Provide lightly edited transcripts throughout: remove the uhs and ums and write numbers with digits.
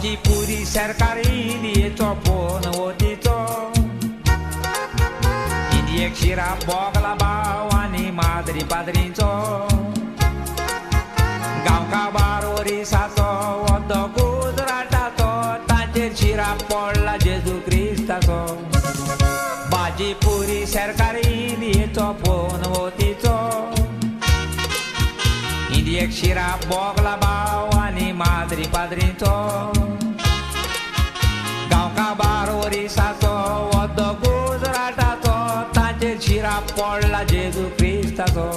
भाजी पुरी सरकारी इंदियेचो पनवतीचो इंदियेक शिरा बोगला भाव आनी माद्री पाद्रींचो गांवकाबार ओरिसाचो अद्दो गुजराताचो तांचेर शिरा पडला जेजू क्रिस्ताचो भाजी पुरी सरकारी इंदियेचो पनवतीचो इंदियेक शिरा बोगला भाव आनी माद्री पाद्रींचो गांवकाबार ओरिसाचो अद्दो गुजराताचो तांचेर शिरा पडला जेजू क्रिस्ताचो.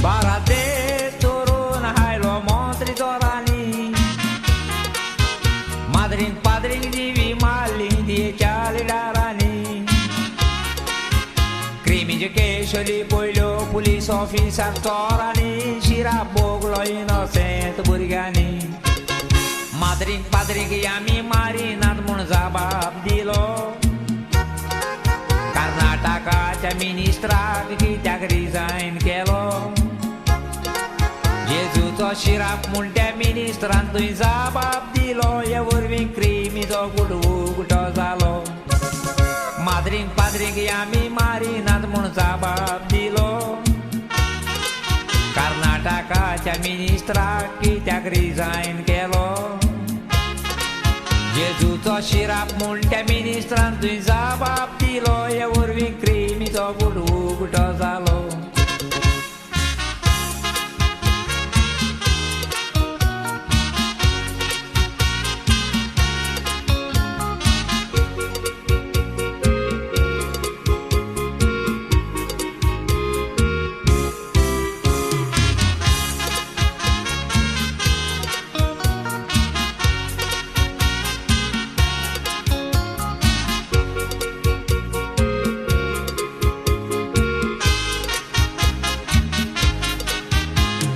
भारत देश चोरून हायलो मंत्री चोरांनी माद्रींक पाद्रींक जिवी मारली इंदियेच्या लिडरांनी क्रिमीच्यो केशली पयल्यो पुलीस ऑफिसार चोरांनी शिरा भोगलो इनोसेंत भुरग्यांनी माद्रींक पाद्रींक आमी मारिनात म्हूण जबाब दिलो कर्नाटकाच्या मिनिस्ट्राक कित्याक रिजायन केलो जेजूचो शिराप म्हूण त्या मिनिस्ट्रान थंय जबाब दिलो हे वरवीं क्रिमीचो गुटो जालो माद्रींक पाद्रींक आमी मारिनात म्हूण जबाब दिलो कर्नाटकाच्या मिनिस्ट्राक कित्याक रिजायन केलो जेजूचो शिराप म्हूण त्या मिनिस्ट्रान थंय जबाब दिलो हे वरवीं क्रिमीचो गुटो जालो.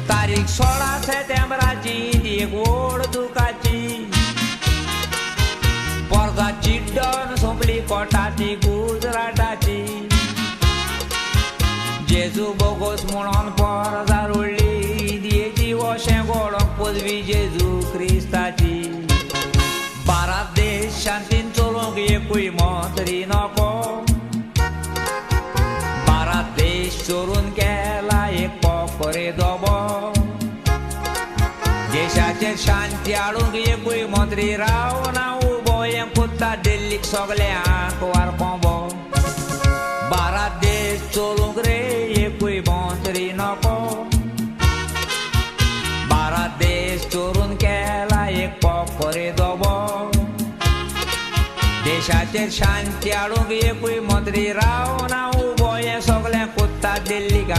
तारीख 16 सप्टेंबराची इंदियेक व्हड दुखाची पोरसाची डन सोंपली कोटाची गुजराताची जेजू बोगोस म्हणून पोरसां रोडली इंदियेची अशें घडोवंक पदवी जेजू क्रिस्ताची भारत देश शांतीन चलोवंक एकूय मंत्री नको भारत देश चोरून केला एक पोखरे दोबो देशाचेर शांती हाडूंक एकूय मंत्री रावना उबो हें कोत्ता दिल्लीक सगल्यांक वार कोंबो भारत देश चलोवंक रे एकूय मंत्री नको भारत देश चोरून केला एक पोखरे दोबो देशाचेर शांती हाडूंक एकूय मंत्री रावना उबो हें सगळें कोत्ता दिल्लीक